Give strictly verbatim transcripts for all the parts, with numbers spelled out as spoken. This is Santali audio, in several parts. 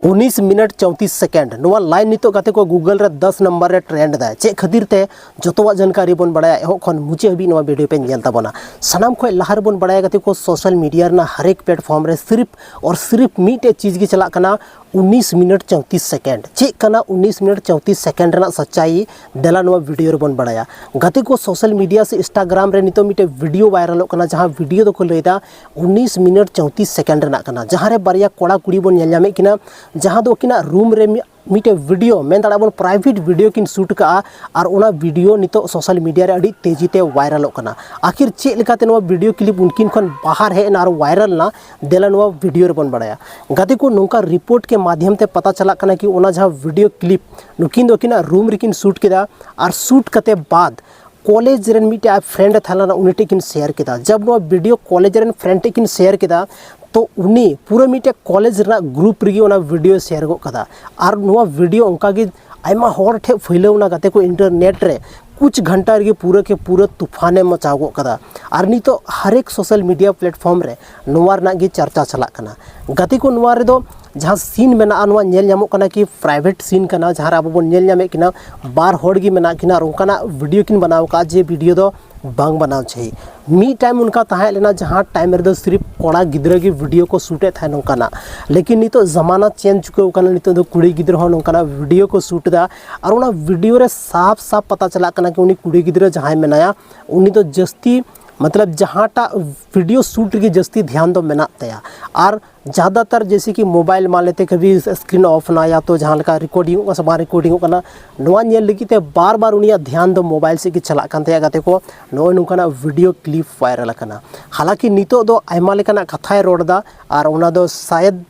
ᱩᱱᱤᱥ ᱢᱤᱱᱤᱴ ᱪᱚᱣᱛᱤᱥ ᱥᱮᱠᱮᱱᱰ, ᱱᱚᱣᱟ ᱞᱟᱭᱤᱱ ᱱᱤᱛᱚᱜ ᱜᱟᱛᱮ ᱠᱚ Google ᱨᱮ ᱫᱚᱥ ᱱᱟᱢᱵᱟᱨ ᱨᱮ ᱴᱨᱮᱱᱰ ᱫᱟᱭ᱾ ᱪᱮᱫ ᱠᱷᱟᱹᱛᱤᱨ ᱛᱮ? ᱡᱚᱛᱚᱣᱟᱜ ᱡᱟᱱᱠᱟᱨᱤ ᱵᱚᱱ ᱵᱟᱲᱟᱭᱟ, ᱮᱦᱚᱵ ᱠᱷᱚᱱ ᱢᱩᱪᱟᱹᱫ ᱦᱟᱹᱵᱤᱡ ᱱᱚᱣᱟ ᱵᱷᱤᱰᱤᱭᱳ ᱯᱮ ᱧᱮᱞ ᱛᱟᱵᱚᱱᱟ᱾ ᱥᱟᱱᱟᱢ ᱠᱷᱚᱱ ᱞᱟᱦᱟ ᱨᱮᱵᱚᱱ ᱵᱟᱲᱟᱭᱟ ᱜᱟᱛᱮ ᱠᱚ, ᱥᱳᱥᱟᱞ ᱢᱤᱰᱤᱭᱟ ᱨᱮᱱᱟᱜ ᱦᱟᱨᱮᱠ ᱯᱞᱮᱴᱯᱷᱚᱨᱢ ᱨᱮ ᱥᱤᱨᱯ ᱟᱨ ᱥᱤᱨᱯ ᱢᱤᱫᱴᱮᱡ ᱪᱤᱡᱽ ᱜᱮ ᱪᱟᱞᱟᱜ ᱠᱟᱱᱟ, ᱩᱱᱤᱥ ᱢᱤᱱᱤᱴ ᱪᱚᱣᱛᱤᱥ ᱥᱮᱠᱮᱱᱰ᱾ ᱪᱮᱫ ᱠᱟᱱᱟ ᱩᱱᱤᱥ ᱢᱤᱱᱤᱴ ᱪᱚᱣᱛᱤᱥ ᱥᱮᱠᱮᱱᱰ ᱨᱮᱱᱟᱜ ᱥᱟᱪᱟᱭ? ᱫᱮᱞᱟ ᱱᱚᱣᱟ ᱵᱷᱤᱰᱤᱭᱳ ᱨᱮᱵᱚᱱ ᱵᱟᱲᱟᱭᱟ᱾ ᱜᱟᱛᱮ ᱠᱚ, ᱥᱳᱥᱟᱞ ᱢᱤᱰᱤᱭᱟ ᱥᱮ ᱤᱱᱥᱴᱟᱜᱨᱟᱢ ᱨᱮ ᱱᱤᱛᱚᱜ ᱢᱤᱫᱴᱮᱡ ᱵᱷᱤᱰᱤᱭᱳ ᱵᱷᱟᱭᱨᱟᱞᱚᱜ ᱠᱟᱱᱟ, ᱡᱟᱦᱟᱸ ᱵᱷᱤᱰᱤᱭᱳ ᱫᱚᱠᱚ ᱞᱟᱹᱭᱫᱟ ᱩᱱᱤᱥ ᱢᱤᱱᱤᱴ ᱪᱚᱣᱛᱤᱥ ᱥᱮᱠᱮᱱᱰ ᱨᱮᱱᱟᱜ ᱠᱟᱱᱟ, ᱡᱟᱦᱟᱸ ᱨᱮ ᱵᱟᱨᱭᱟ ᱠᱚᱲᱟ ᱠᱩᱲᱤ ᱵᱚᱱ ᱧᱮᱞ ᱧᱟᱢᱮᱫ ᱠᱤᱱᱟ, ᱡᱟᱦᱟᱸ ᱫᱚ ᱟᱹᱠᱤᱱᱟᱜ ᱨᱩᱢ ᱨᱮ ᱢᱤ-, ᱢᱤᱫᱴᱮᱡ ᱵᱷᱤᱰᱤᱭᱳ, ᱢᱮᱱ ᱫᱟᱲᱮᱭᱟᱜᱼᱟ ᱵᱚᱱ ᱯᱨᱟᱭᱵᱷᱮᱴ ᱵᱷᱤᱰᱤᱭᱳ ᱠᱤᱱ ᱥᱩᱴ ᱠᱟᱜᱼᱟ, ᱟᱨ ᱚᱱᱟ ᱵᱷᱤᱰᱤᱭᱳ ᱱᱤᱛᱚᱜ ᱥᱳᱥᱟᱞ ᱢᱤᱰᱤᱭᱟ ᱨᱮ ᱟᱹᱰᱤ ᱛᱮᱡᱤ ᱛᱮ ᱵᱷᱟᱭᱨᱟᱞᱚᱜ ᱠᱟᱱᱟ᱾ ᱟᱹᱠᱷᱤᱨ ᱪᱮᱫ ᱞᱮᱠᱟᱛᱮ ᱱᱚᱣᱟ ᱵᱷᱤᱰᱤᱭᱳ ᱠᱞᱤᱯ ᱩᱱᱠᱤᱱ ᱠᱷᱚᱱ ᱵᱟᱦᱟᱨ ᱦᱮᱡ ᱮᱱᱟ ᱟᱨ ᱵᱷᱟᱭᱨᱟᱞ ᱮᱱᱟ, ᱫᱮᱞᱟ ᱱᱚᱣᱟ ᱵᱷᱤᱰᱤᱭᱳ ᱨᱮᱵᱚᱱ ᱵᱟᱲᱟᱭᱟ᱾ ᱜᱟᱛᱮ ᱠᱚ, ᱱᱚᱝᱠᱟ ᱨᱤᱯᱳᱨᱴ ᱠᱮ ᱢᱟᱫᱷᱭᱚᱢ ᱛᱮ ᱯᱟᱛᱟ ᱪᱟᱞᱟᱜ ᱠᱟᱱᱟ ᱠᱤ ᱚᱱᱟ ᱡᱟᱦᱟᱸ ᱵᱷᱤᱰᱤᱭᱳ ᱠᱞᱤᱯ ᱱᱩᱠᱤᱱ ᱫᱚ ᱟᱹᱠᱤᱱᱟᱜ ᱨᱩᱢ ᱨᱮᱠᱤᱱ ᱥᱩᱴ ᱠᱮᱫᱟ, ᱟᱨ ᱥᱩᱴ ᱠᱟᱛᱮ ᱵᱟᱫ ᱠᱚᱞᱮᱡᱽ ᱨᱮᱱ ᱢᱤᱫᱴᱮᱡ ᱟᱡ ᱯᱷᱨᱮᱱᱰ ᱮ ᱛᱟᱦᱮᱸ ᱞᱮᱱᱟ, ᱩᱱᱤ ᱴᱷᱮᱡ ᱠᱤᱱ ᱥᱮᱭᱟᱨ ᱠᱮᱫᱟ᱾ ᱡᱟᱵ ᱱᱚᱣᱟ ᱵᱷᱤᱰᱤᱭᱳ ᱠᱚᱞᱮᱡᱽ ᱨᱮᱱ ᱯᱷᱨᱮᱱᱰ ᱴᱷᱮᱡ ᱠᱤᱱ ᱥᱮᱭᱟᱨ ᱠᱮᱫᱟ, ᱛᱚ ᱩᱱᱤ ᱯᱩᱨᱟᱹ ᱢᱤᱫᱴᱮᱡ ᱠᱚᱞᱮᱡᱽ ᱨᱮᱱᱟᱜ ᱜᱨᱩᱯ ᱨᱮᱜᱮ ᱚᱱᱟ ᱵᱷᱤᱰᱤᱭᱳ ᱥᱮᱭᱟᱨ ᱜᱚᱫ ᱠᱟᱫᱟ᱾ ᱟᱨ ᱱᱚᱣᱟ ᱵᱷᱤᱰᱤᱭᱳ ᱚᱱᱠᱟᱜᱮ ᱟᱭᱢᱟ ᱦᱚᱲ ᱴᱷᱮᱡ ᱯᱷᱟᱹᱭᱞᱟᱹᱣ ᱮᱱᱟ ᱜᱟᱛᱮ ᱠᱚ, ᱤᱱᱴᱟᱨᱱᱮᱴ ᱨᱮ ᱠᱩᱪ ᱜᱷᱚᱱᱴᱟ ᱨᱮᱜᱮ ᱯᱩᱨᱟᱹ ᱠᱮ ᱯᱩᱨᱟᱹ ᱛᱩᱯᱷᱟᱱᱮ ᱢᱟᱪᱟᱣ ᱜᱚᱫ ᱠᱟᱫᱟ᱾ ᱟᱨ ᱱᱤᱛᱚᱜ ᱦᱟᱨᱮᱠ ᱥᱳᱥᱟᱞ ᱢᱤᱰᱤᱭᱟ ᱯᱞᱮᱴᱯᱷᱚᱨᱢ ᱨᱮ ᱱᱚᱣᱟ ᱨᱮᱱᱟᱜ ᱜᱮ ᱪᱟᱨᱪᱟ ᱪᱟᱞᱟᱜ ᱠᱟᱱᱟ᱾ ᱜᱟᱛᱮ ᱠᱚ, ᱱᱚᱣᱟ ᱨᱮᱫᱚ ᱡᱟᱦᱟᱸ ᱥᱤᱱ ᱢᱮᱱᱟᱜᱼᱟ, ᱱᱚᱣᱟ ᱧᱮᱞ ᱧᱟᱢᱚᱜ ᱠᱟᱱᱟ ᱠᱤ ᱯᱨᱟᱭᱵᱷᱮᱴ ᱥᱤᱱ ᱠᱟᱱᱟ, ᱡᱟᱦᱟᱸ ᱨᱮ ᱟᱵᱚ ᱵᱚᱱ ᱧᱮᱞ ᱧᱟᱢᱮᱫ ᱠᱤᱱᱟ ᱵᱟᱨ ᱦᱚᱲ ᱜᱮ ᱢᱮᱱᱟᱜ ᱠᱤᱱᱟ, ᱟᱨ ᱚᱱᱠᱟᱱᱟᱜ ᱵᱷᱤᱰᱤᱭᱳ ᱠᱤᱱ ᱵᱮᱱᱟᱣ ᱟᱠᱟᱫᱼᱟ ᱡᱮ ᱵᱷᱤᱰᱤᱭᱳ ᱫᱚ ᱵᱟᱝ ᱵᱮᱱᱟᱣ ᱪᱟᱹᱦᱤ᱾ ᱢᱤᱫ ᱴᱟᱭᱤᱢ ᱚᱱᱠᱟ ᱛᱟᱦᱮᱸ ᱞᱮᱱᱟ ᱡᱟᱦᱟᱸ ᱴᱟᱭᱤᱢ ᱨᱮᱫᱚ ᱥᱤᱨᱤᱯ ᱠᱚᱲᱟ ᱜᱤᱫᱽᱨᱟᱹ ᱜᱮ ᱵᱷᱤᱰᱤᱭᱳ ᱠᱚ ᱥᱩᱴᱮᱫ ᱛᱟᱦᱮᱸᱫ ᱱᱚᱝᱠᱟᱱᱟᱜ, ᱞᱮᱠᱤᱱ ᱱᱤᱛᱚᱜ ᱡᱟᱢᱟᱱᱟ ᱪᱮᱧᱡᱽ ᱪᱩᱠᱟᱹᱣ ᱠᱟᱱᱟ, ᱱᱤᱛᱚᱜ ᱫᱚ ᱠᱩᱲᱤ ᱜᱤᱫᱽᱨᱟᱹ ᱦᱚᱸ ᱱᱚᱝᱠᱟᱱᱟᱜ ᱵᱷᱤᱰᱤᱭᱳ ᱠᱚ ᱥᱩᱴ ᱮᱫᱟ᱾ ᱟᱨ ᱚᱱᱟ ᱵᱷᱤᱰᱤᱭᱳ ᱨᱮ ᱥᱟᱯ ᱥᱟᱯ ᱯᱟᱛᱟ ᱪᱟᱞᱟᱜ ᱠᱟᱱᱟ ᱠᱤ ᱩᱱᱤ ᱠᱩᱲᱤ ᱜᱤᱫᱽᱨᱟᱹ ᱡᱟᱦᱟᱸᱭ ᱢᱮᱱᱟᱭᱟ, ᱩᱱᱤ ᱫᱚ ᱡᱟᱹᱥᱛᱤ ᱢᱚᱛᱞᱚᱵ ᱡᱟᱦᱟᱸᱴᱟᱜ ᱵᱷᱤᱰᱤᱭᱳ ᱥᱩᱴ ᱨᱮᱜᱮ ᱡᱟᱹᱥᱛᱤ ᱫᱷᱮᱭᱟᱱ ᱫᱚ ᱢᱮᱱᱟᱜ ᱛᱟᱭᱟ᱾ ᱟᱨ ᱡᱟᱫᱟᱛᱟᱨ ᱡᱮᱭᱥᱮ ᱠᱤ ᱢᱳᱵᱟᱭᱤᱞ ᱢᱟᱱ ᱞᱮᱛᱮ ᱠᱟᱵᱷᱤ ᱥᱠᱨᱤᱱ ᱚᱯᱷ ᱱᱟ ᱭᱟ ᱛᱚ ᱡᱟᱦᱟᱸ ᱞᱮᱠᱟ ᱨᱮᱠᱚᱨᱰᱤᱝᱚᱜ ᱠᱟᱱᱟ ᱥᱮ ᱵᱟᱝ ᱨᱮᱠᱚᱨᱰᱤᱝᱚᱜ ᱠᱟᱱᱟ, ᱱᱚᱣᱟ ᱧᱮᱞ ᱞᱟᱹᱜᱤᱫ ᱛᱮ ᱵᱟᱨ ᱵᱟᱨ ᱩᱱᱤᱭᱟᱜ ᱫᱷᱮᱭᱟᱱ ᱫᱚ ᱢᱳᱵᱟᱭᱤᱞ ᱥᱮᱫ ᱜᱮ ᱪᱟᱞᱟᱜ ᱠᱟᱱ ᱛᱟᱭᱟ ᱜᱟᱛᱮ ᱠᱚ᱾ ᱱᱚᱜᱼᱚᱭ ᱱᱚᱝᱠᱟᱱᱟᱜ ᱵᱷᱤᱰᱤᱭᱳ ᱠᱞᱤᱯ ᱵᱷᱟᱭᱨᱟᱞ ᱟᱠᱟᱱᱟ᱾ ᱦᱟᱞᱟᱠᱤ ᱱᱤᱛᱚᱜ ᱫᱚ ᱟᱭᱢᱟ ᱞᱮᱠᱟᱱᱟᱜ ᱠᱟᱛᱷᱟᱭ ᱨᱚᱲ ᱮᱫᱟ, ᱟᱨ ᱚᱱᱟ ᱫᱚ ᱥᱟᱭᱮᱫ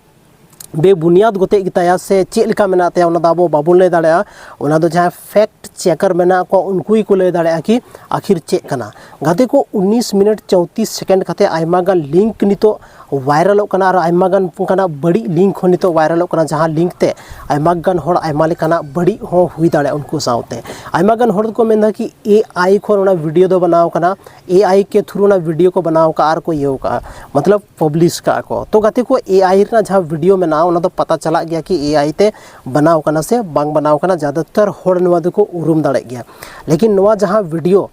ᱵᱮᱵᱩᱱᱤᱭᱟᱫ ᱜᱚᱛᱮᱜ ᱜᱮᱛᱟᱭᱟ ᱥᱮ ᱪᱮᱫ ᱞᱮᱠᱟ ᱢᱮᱱᱟᱜ ᱛᱟᱭᱟ, ᱚᱱᱟ ᱫᱚ ᱟᱵᱚ ᱵᱟᱵᱚᱱ ᱞᱟᱹᱭ ᱫᱟᱲᱮᱭᱟᱜᱼᱟ᱾ ᱚᱱᱟ ᱫᱚ ᱡᱟᱦᱟᱸᱭ ᱯᱷᱮᱠᱴ ᱪᱮᱠᱟᱨ ᱢᱮᱱᱟᱜ ᱠᱚᱣᱟ, ᱩᱱᱠᱩ ᱜᱮᱠᱚ ᱞᱟᱹᱭ ᱫᱟᱲᱮᱭᱟᱜᱼᱟ ᱠᱤ ᱟᱹᱠᱷᱤᱨ ᱪᱮᱫ ᱠᱟᱱᱟ᱾ ᱜᱟᱛᱮ ᱠᱚ, ᱩᱱᱤᱥ ᱢᱤᱱᱤᱴ ᱪᱚᱣᱛᱤᱥ ᱥᱮᱠᱮᱱᱰ ᱠᱟᱛᱮ ᱟᱭᱢᱟ ᱜᱟᱱ ᱞᱤᱝᱠ ᱱᱤᱛᱚᱜ ᱵᱷᱟᱭᱨᱟᱞᱚᱜ ᱠᱟᱱᱟ ᱟᱨ ᱟᱭᱢᱟ ᱜᱟᱱ ᱚᱱᱠᱟᱱᱟᱜ ᱵᱟᱹᱲᱤᱡ ᱞᱤᱝᱠ ᱦᱚᱸ ᱱᱤᱛᱚᱜ ᱵᱷᱟᱭᱨᱟᱞᱚᱜ ᱠᱟᱱᱟ, ᱡᱟᱦᱟᱸ ᱞᱤᱝᱠ ᱛᱮ ᱟᱭᱢᱟ ᱜᱟᱱ ᱦᱚᱲ ᱟᱭᱢᱟ ᱞᱮᱠᱟᱱᱟᱜ ᱵᱟᱹᱲᱤᱡ ᱦᱚᱸ ᱦᱩᱭ ᱫᱟᱲᱮᱭᱟᱜᱼᱟ ᱩᱱᱠᱩ ᱥᱟᱶᱛᱮ᱾ ᱟᱭᱢᱟ ᱜᱟᱱ ᱦᱚᱲ ᱫᱚᱠᱚ ᱢᱮᱱᱫᱟ ᱠᱤ ᱮ-ᱟᱭ ᱠᱷᱚᱱ ᱚᱱᱟ ᱵᱷᱤᱰᱤᱭᱳ ᱫᱚ ᱵᱮᱱᱟᱣ ᱠᱟᱱᱟ, ᱮ-ᱟᱭ ᱠᱮ ᱛᱷᱨᱩ ᱚᱱᱟ ᱵᱷᱤᱰᱤᱭᱳ ᱠᱚ ᱵᱮᱱᱟᱣ ᱠᱟᱜᱼᱟ ᱟᱨ ᱠᱚ ᱤᱭᱟᱹᱣ ᱠᱟᱜᱼᱟ, ᱢᱚᱛᱞᱚᱵ ᱯᱟᱵᱽᱞᱤᱥ ᱠᱟᱜᱼᱟ ᱠᱚ᱾ ᱛᱚ ᱜᱟᱛᱮ ᱠᱚ, ᱮ-ᱟᱭ ᱨᱮᱱᱟᱜ ᱡᱟᱦᱟᱸ ᱵᱷᱤᱰᱤᱭᱳ ᱢᱮᱱᱟᱜᱼᱟ ᱚᱱᱟ ᱫᱚ ᱯᱟᱛᱟ ᱪᱟᱞᱟᱜ ᱜᱮᱭᱟ ᱠᱤ ᱮ-ᱟᱭ ᱛᱮ ᱵᱮᱱᱟᱣ ᱠᱟᱱᱟ ᱥᱮ ᱵᱟᱝ ᱵᱮᱱᱟᱣ ᱠᱟᱱᱟ, ᱡᱟᱫᱟᱛᱟᱨ ᱦᱚᱲ ᱱᱚᱣᱟ ᱫᱚᱠᱚ ᱩᱨᱩᱢ ᱫᱟᱲᱮᱜ ᱜᱮᱭᱟ᱾ ᱞᱮᱠᱤᱱ ᱱᱚᱣᱟ ᱡᱟᱦᱟᱸ ᱵᱷᱤᱰᱤᱭᱳ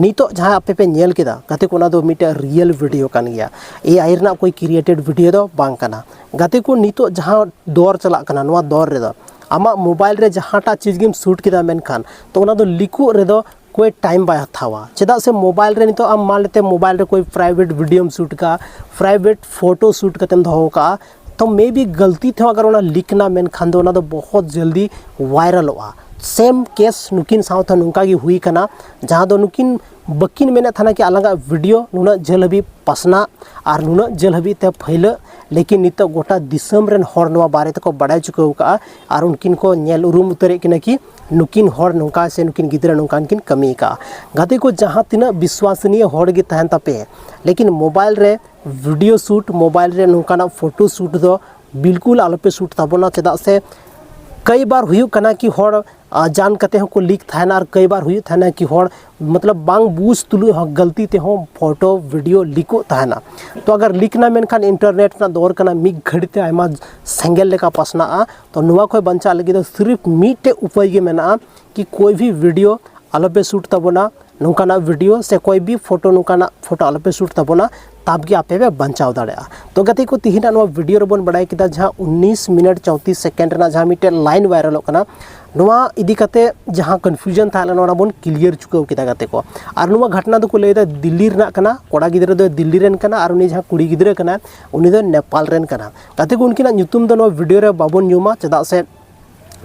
ᱱᱤᱛᱚᱜ ᱡᱟᱦᱟᱸ ᱟᱯᱮ ᱯᱮ ᱧᱮᱞ ᱠᱮᱫᱟ ᱜᱟᱛᱮ ᱠᱚ, ᱚᱱᱟ ᱫᱚ ᱢᱤᱫᱴᱮᱱ ᱨᱤᱭᱮᱞ ᱵᱷᱤᱰᱤᱭᱳ ᱠᱟᱱ ᱜᱮᱭᱟ᱾ ᱮ-ᱟᱭ ᱨᱮᱱᱟᱜ ᱠᱳᱭ ᱠᱨᱤᱭᱮᱴᱮᱰ ᱵᱷᱤᱰᱤᱭᱳ ᱫᱚ ᱵᱟᱝ ᱠᱟᱱᱟ᱾ ᱜᱟᱛᱮ ᱠᱚ, ᱱᱤᱛᱚᱜ ᱡᱟᱦᱟᱸ ᱫᱚᱨ ᱪᱟᱞᱟᱜ ᱠᱟᱱᱟ, ᱱᱚᱣᱟ ᱫᱚᱨ ᱨᱮᱫᱚ ᱟᱢᱟᱜ ᱢᱳᱵᱟᱭᱤᱞ ᱨᱮ ᱡᱟᱦᱟᱸᱴᱟᱜ ᱪᱤᱡᱽ ᱜᱮᱢ ᱥᱩᱴ ᱠᱮᱫᱟ, ᱢᱮᱱᱠᱷᱟᱱ ᱛᱚ ᱚᱱᱟ ᱫᱚ ᱞᱤᱠᱚᱜ ᱨᱮᱫᱚ ᱠᱳᱭ ᱴᱟᱭᱤᱢ ᱵᱟᱭ ᱦᱟᱛᱟᱣᱟ᱾ ᱪᱮᱫᱟᱜ ᱥᱮ ᱢᱳᱵᱟᱭᱤᱞ ᱨᱮ ᱱᱤᱛᱚᱜ ᱟᱢ ᱢᱟᱱ ᱞᱮᱛᱮ ᱢᱳᱵᱟᱭᱤᱞ ᱨᱮ ᱠᱳᱭ ᱯᱨᱟᱭᱵᱷᱮᱴ ᱵᱷᱤᱰᱤᱭᱳᱢ ᱥᱩᱴ ᱠᱟᱜᱼᱟ, ᱯᱨᱟᱭᱵᱷᱮᱴ ᱯᱷᱳᱴᱳ ᱥᱩᱴ ᱠᱟᱛᱮᱢ ᱫᱚᱦᱚ ᱠᱟᱜᱼᱟ, ᱛᱚ ᱢᱮ ᱵᱤ ᱜᱟᱹᱞᱛᱤ ᱛᱮᱦᱚᱸ ᱟᱜᱟᱨ ᱚᱱᱟ ᱞᱤᱠ ᱱᱟ, ᱢᱮᱱᱠᱷᱟᱱ ᱫᱚ ᱚᱱᱟ ᱫᱚ ᱵᱚᱦᱚᱛ ᱡᱚᱞᱫᱤ ᱵᱷᱟᱭᱨᱟᱞᱚᱜᱼᱟ᱾ ᱥᱮᱢ ᱠᱮᱥ ᱱᱩᱠᱤᱱ ᱥᱟᱶᱛᱮ ᱱᱚᱝᱠᱟ ᱜᱮ ᱦᱩᱭ ᱠᱟᱱᱟ, ᱡᱟᱦᱟᱸ ᱫᱚ ᱱᱩᱠᱤᱱ ᱵᱟᱹᱠᱤᱱ ᱢᱮᱱᱮᱫ ᱛᱟᱦᱮᱱᱟ ᱠᱤ ᱟᱞᱟᱝᱟᱜ ᱵᱷᱤᱰᱤᱭᱳ ᱱᱩᱱᱟᱹᱜ ᱡᱷᱟᱹᱞ ᱦᱟᱹᱵᱤᱡ ᱯᱟᱥᱱᱟᱜ ᱟᱨ ᱱᱩᱱᱟᱹᱜ ᱡᱷᱟᱹᱞ ᱦᱟᱹᱵᱤᱡ ᱛᱮ ᱯᱷᱟᱹᱭᱞᱟᱹᱜ, ᱞᱮᱠᱤᱱ ᱱᱤᱛᱚᱜ ᱜᱚᱴᱟ ᱫᱤᱥᱚᱢ ᱨᱮᱱ ᱦᱚᱲ ᱱᱚᱣᱟ ᱵᱟᱨᱮ ᱛᱮᱠᱚ ᱵᱟᱲᱟᱭ ᱪᱩᱠᱟᱹᱣ ᱠᱟᱜᱼᱟ ᱟᱨ ᱩᱱᱠᱤᱱ ᱠᱚ ᱧᱮᱞ ᱩᱨᱩᱢ ᱩᱛᱟᱹᱨᱮᱫ ᱠᱤᱱᱟ ᱠᱤ ᱱᱩᱠᱤᱱ ᱦᱚᱲ ᱱᱚᱝᱠᱟ ᱥᱮ ᱱᱩᱠᱤᱱ ᱜᱤᱫᱽᱨᱟᱹ ᱱᱚᱝᱠᱟᱱ ᱠᱤᱱ ᱠᱟᱹᱢᱤ ᱟᱠᱟᱫᱼᱟ᱾ ᱜᱟᱛᱮ ᱠᱚ, ᱡᱟᱦᱟᱸ ᱛᱤᱱᱟᱹᱜ ᱵᱤᱥᱣᱟᱥᱱᱤᱭᱚ ᱦᱚᱲ ᱜᱮ ᱛᱟᱦᱮᱱ ᱛᱟᱯᱮ, ᱞᱮᱠᱤᱱ ᱢᱳᱵᱟᱭᱤᱞ ᱨᱮ ᱵᱷᱤᱰᱤᱭᱳ ᱥᱩᱴ, ᱢᱳᱵᱟᱭᱤᱞ ᱨᱮ ᱱᱚᱝᱠᱟᱱᱟᱜ ᱯᱷᱳᱴᱳ ᱥᱩᱴ ᱫᱚ ᱵᱤᱞᱠᱩᱞ ᱟᱞᱚᱯᱮ ᱥᱩᱴ ᱛᱟᱵᱚᱱᱟ᱾ ᱪᱮᱫᱟᱜ ᱥᱮ ᱠᱟᱹᱭ ᱵᱟᱨ ᱦᱩᱭᱩᱜ ᱠᱟᱱᱟ ᱠᱤ ᱦᱚᱲ, ᱟ, ᱡᱟᱱ ᱠᱟᱛᱮ ᱦᱚᱸᱠᱚ ᱞᱤᱠ ᱛᱟᱦᱮᱱᱟ ᱟᱨ ᱠᱟᱹᱭ ᱵᱟᱨ ᱦᱩᱭᱩᱜ ᱛᱟᱦᱮᱱᱟ ᱠᱤ ᱦᱚᱲ ᱢᱚᱛᱞᱚᱵ ᱵᱟᱝ ᱵᱩᱡᱽ ᱛᱩᱞᱩᱡ ᱦᱚᱸ ᱜᱟᱹᱞᱛᱤ ᱛᱮᱦᱚᱸ ᱯᱷᱳᱴᱳ ᱵᱷᱤᱰᱤᱭᱳ ᱞᱤᱠᱚᱜ ᱛᱟᱦᱮᱱᱟ᱾ ᱛᱚ ᱟᱜᱟᱨ ᱞᱤᱠ ᱱᱟ, ᱢᱮᱱᱠᱷᱟᱱ ᱤᱱᱴᱟᱨᱱᱮᱴ ᱨᱮᱱᱟᱜ ᱫᱚᱨ ᱠᱟᱱᱟ, ᱢᱤᱫ ᱜᱷᱟᱹᱲᱤ ᱛᱮ ᱟᱭᱢᱟ ᱥᱮᱸᱜᱮᱞ ᱞᱮᱠᱟ ᱯᱟᱥᱱᱟᱜᱼᱟ᱾ ᱛᱚ ᱱᱚᱣᱟ ᱠᱷᱚᱱ ᱵᱟᱧᱪᱟᱜ ᱞᱟᱹᱜᱤᱫ ᱫᱚ ᱥᱤᱨᱤᱯ ᱢᱤᱫᱴᱮᱡ ᱩᱯᱟᱹᱭ ᱜᱮ ᱢᱮᱱᱟᱜᱼᱟ ᱠᱤ ᱠᱳᱭ ᱵᱷᱤ ᱵᱷᱤᱰᱤᱭᱳ ᱟᱞᱚᱯᱮ ᱥᱩᱴ ᱛᱟᱵᱚᱱᱟ, ᱱᱚᱝᱠᱟᱱᱟᱜ ᱵᱷᱤᱰᱤᱭᱳ ᱥᱮ ᱠᱳᱭ ᱵᱷᱤ ᱯᱷᱳᱴᱳ, ᱱᱚᱝᱠᱟᱱᱟᱜ ᱯᱷᱳᱴᱳ ᱟᱞᱚᱯᱮ ᱥᱩᱴ ᱛᱟᱵᱚᱱᱟ, ᱛᱟᱵ ᱜᱮ ᱟᱯᱮ ᱯᱮ ᱵᱟᱧᱪᱟᱣ ᱫᱟᱲᱮᱭᱟᱜᱼᱟ᱾ ᱛᱚ ᱜᱟᱛᱮ ᱠᱚ, ᱛᱤᱦᱤᱧᱟᱜ ᱱᱚᱣᱟ ᱵᱷᱤᱰᱤᱭᱳ ᱨᱮᱵᱚᱱ ᱵᱟᱲᱟᱭ ᱠᱮᱫᱟ ᱡᱟᱦᱟᱸ ᱩᱱᱤᱥ ᱢᱤᱱᱤᱴ ᱪᱚᱣᱛᱤᱥ ᱥᱮᱠᱮᱱᱰ ᱨᱮᱱᱟᱜ ᱡᱟᱦᱟᱸ ᱢᱤᱫᱴᱮᱱ ᱞᱟᱭᱤᱱ ᱵᱷᱟᱭᱨᱟᱞᱚᱜ ᱠᱟᱱᱟ, ᱱᱚᱣᱟ ᱤᱫᱤ ᱠᱟᱛᱮ ᱡᱟᱦᱟᱸ ᱠᱚᱱᱯᱷᱤᱭᱩᱡᱚᱱ ᱛᱟᱦᱮᱸ ᱞᱮᱱᱟ ᱚᱱᱟ ᱵᱚᱱ ᱠᱞᱤᱭᱟᱨ ᱪᱩᱠᱟᱹᱣ ᱠᱮᱫᱟ ᱜᱟᱛᱮ ᱠᱚ᱾ ᱟᱨ ᱱᱚᱣᱟ ᱜᱷᱚᱴᱚᱱᱟ ᱫᱚᱠᱚ ᱞᱟᱹᱭᱫᱟ ᱫᱤᱞᱞᱤ ᱨᱮᱱᱟᱜ ᱠᱟᱱᱟ, ᱠᱚᱲᱟ ᱜᱤᱫᱽᱨᱟᱹ ᱫᱚ ᱫᱤᱞᱞᱤ ᱨᱮᱱ ᱠᱟᱱᱟ ᱟᱨ ᱩᱱᱤ ᱡᱟᱦᱟᱸ ᱠᱩᱲᱤ ᱜᱤᱫᱽᱨᱟᱹ ᱠᱟᱱᱟᱭ ᱩᱱᱤ ᱫᱚ ᱱᱮᱯᱟᱞ ᱨᱮᱱ ᱠᱟᱱᱟ᱾ ᱜᱟᱛᱮ ᱠᱚ, ᱩᱱᱠᱤᱱᱟᱜ ᱧᱩᱛᱩᱢ ᱫᱚ ᱱᱚᱣᱟ ᱵᱷᱤᱰᱤᱭᱳ ᱨᱮ ᱵᱟᱵᱚᱱ ᱧᱩᱢᱟ, ᱪᱮᱫᱟᱜ ᱥᱮ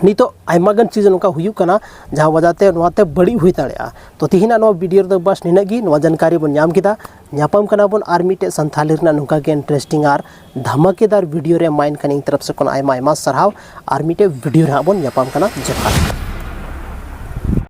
ᱱᱤᱛᱚᱜ ᱟᱭᱢᱟ ᱜᱟᱱ ᱪᱤᱡᱽ ᱱᱚᱝᱠᱟ ᱦᱩᱭᱩᱜ ᱠᱟᱱᱟ ᱡᱟᱦᱟᱸ ᱣᱟᱡᱟᱛᱮ ᱱᱚᱣᱟᱛᱮ ᱵᱟᱹᱲᱤᱡ ᱦᱩᱭ ᱫᱟᱲᱮᱭᱟᱜᱼᱟ᱾ ᱛᱚ ᱛᱤᱦᱤᱧᱟᱜ ᱱᱚᱣᱟ ᱵᱷᱤᱰᱤᱭᱳ ᱨᱮᱫᱚ ᱵᱟᱥ ᱱᱤᱱᱟᱹᱜ ᱜᱮ, ᱱᱚᱣᱟ ᱡᱟᱱᱠᱟᱨᱤ ᱵᱚᱱ ᱧᱟᱢ ᱠᱮᱫᱟ᱾ ᱧᱟᱯᱟᱢ ᱠᱟᱱᱟ ᱵᱚᱱ ᱟᱨ ᱢᱤᱫᱴᱮᱡ ᱥᱟᱱᱛᱷᱟᱞᱤ ᱨᱮᱱᱟᱜ ᱱᱚᱝᱠᱟ ᱜᱮ ᱤᱱᱴᱟᱨᱮᱥᱴᱤᱝ ᱟᱨ ᱫᱷᱟᱢᱟᱠᱮᱫᱟᱨ ᱵᱷᱤᱰᱤᱭᱳ ᱨᱮ᱾ ᱢᱟ ᱮᱱᱠᱷᱟᱱ ᱤᱧ ᱛᱚᱨᱚᱯ ᱥᱮᱫ ᱠᱷᱚᱱ ᱟᱭᱢᱟ ᱟᱭᱢᱟ ᱥᱟᱨᱦᱟᱣ᱾ ᱟᱨ ᱢᱤᱫᱴᱮᱡ ᱵᱷᱤᱰᱤᱭᱳ ᱨᱮ ᱦᱟᱸᱜ ᱵᱚᱱ ᱧᱟᱯᱟᱢ ᱠᱟᱱᱟ᱾ ᱡᱚᱦᱟᱨ᱾